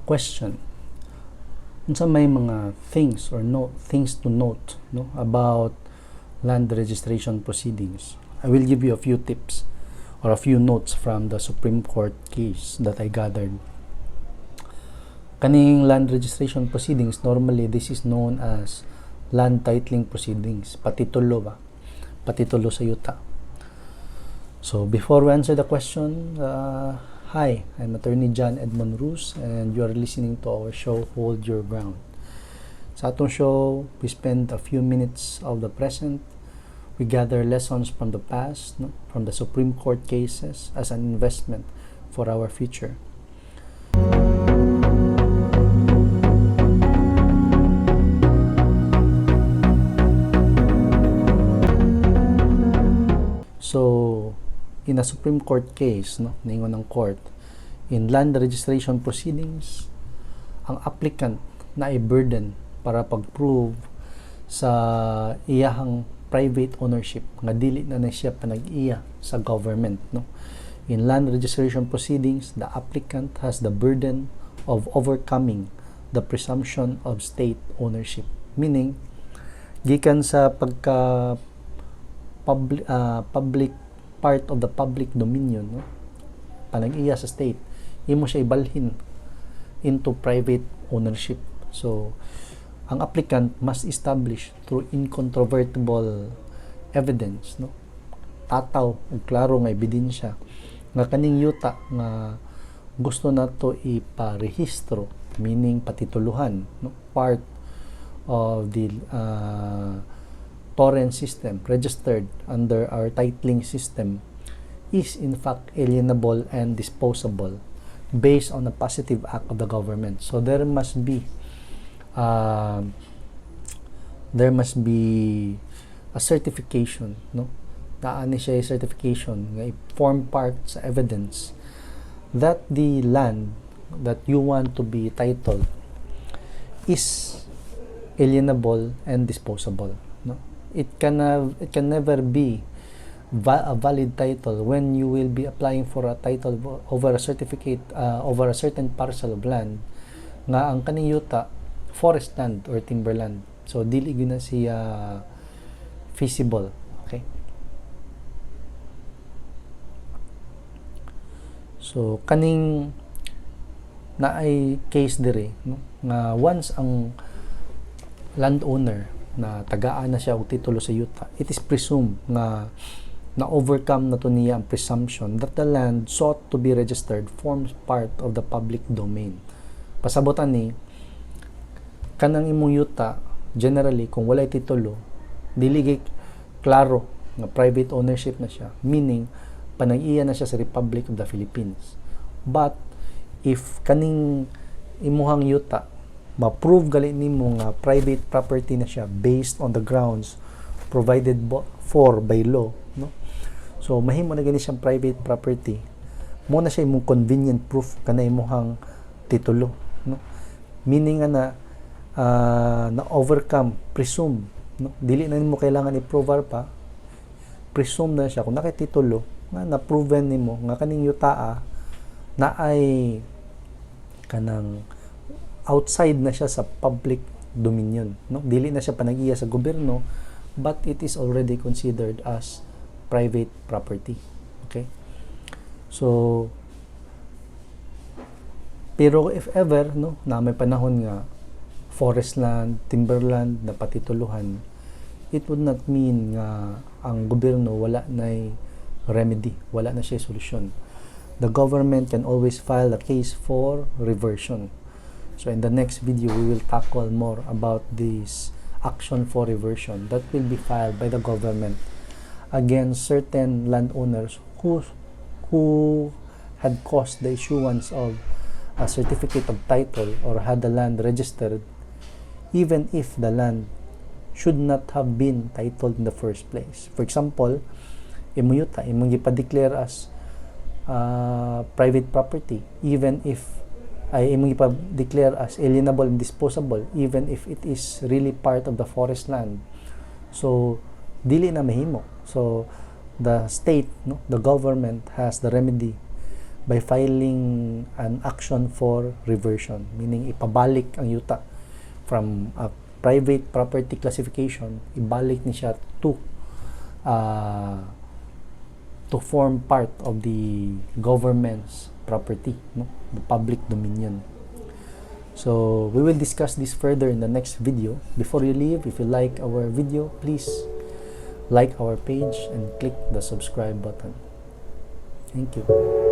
Question: unsa may mga things or no things to note, no, about land registration proceedings? I will give you a few tips or a few notes from the Supreme Court case that I gathered. Kaning land registration proceedings, normally this is known as land titling proceedings, patitulo ba, patitulo sa yuta. So before we answer the question, hi, I'm Attorney John Edmond Ruz and you are listening to our show, Hold Your Ground. Sa atong show, we spend a few minutes of the present. We gather lessons from the past, no, from the Supreme Court cases as an investment for our future. So, in a Supreme Court case, no, ningon ng court, in land registration proceedings, ang applicant na burden para pag-prove sa iyahang private ownership nga dili na na siya panag-iya sa government, no. In land registration proceedings, the applicant has the burden of overcoming the presumption of state ownership, meaning gikan sa pagka public part of the public dominion, no, panag-iya sa state, imo siya ibalhin into private ownership. So ang applicant must establish through incontrovertible evidence, no, tataw ug klaro nga ebidensya nga kaning yuta nga gusto nato iparehistro, meaning patituluhan, no, part of the Torrens system registered under our titling system, is in fact alienable and disposable based on a positive act of the government. So there must be a certification, no? Naa ni siya certification nga form part sa evidence that the land that you want to be titled is alienable and disposable, no? It can never be a valid title when you will be applying for a title over a certificate, over a certain parcel of land nga ang kaning yuta forest land or timberland. So dili gyud na siya feasible, okay? So kaning naay case dire, no, nga once ang landowner na tagaan na siya og titulo sa yuta, it is presumed nga na overcome na to niya ang presumption that the land sought to be registered forms part of the public domain. Pasabotan ni kanang imong yuta, generally kung walay titulo, dili gyud klaro nga private ownership na siya, meaning panag-iya na siya sa Republic of the Philippines. But if kaning imuhang yuta ma-prove gali nimo nga private property na siya based on the grounds provided for by law, no, so mahimo na gani siyang private property. Mo na siya imong convenient proof kana imuhang titulo, no, meaning nga na na overcome presume, no, dili na nimo kailangan i-prove pa, presume na siya kung nakititulo nga na proven nimo nga kaning yutaa na ay kanang outside na siya sa public dominion, no, dili na siya panag-iya sa gobyerno, but it is already considered as private property, okay? So pero if ever, no, na may panahon nga forest land, timberland na patituluhan, it would not mean nga ang gobyerno wala nay remedy, wala na siya solusyon. The government can always file a case for reversion. So in the next video, we will tackle more about this action for reversion that will be filed by the government against certain landowners who had caused the issuance of a certificate of title or had the land registered even if the land should not have been titled in the first place. For example, imo yuta, imong gipa-declare as private property even if ay imong ipa-declare as alienable and disposable even if it is really part of the forest land. So dili na mahimo. So the state, no, the government has the remedy by filing an action for reversion, meaning ipabalik ang yuta from a private property classification, ibalik ni siya to form part of the government's property, no, the public dominion. So we will discuss this further in the next video. Before you leave, if you like our video, please like our page and click the subscribe button. Thank you.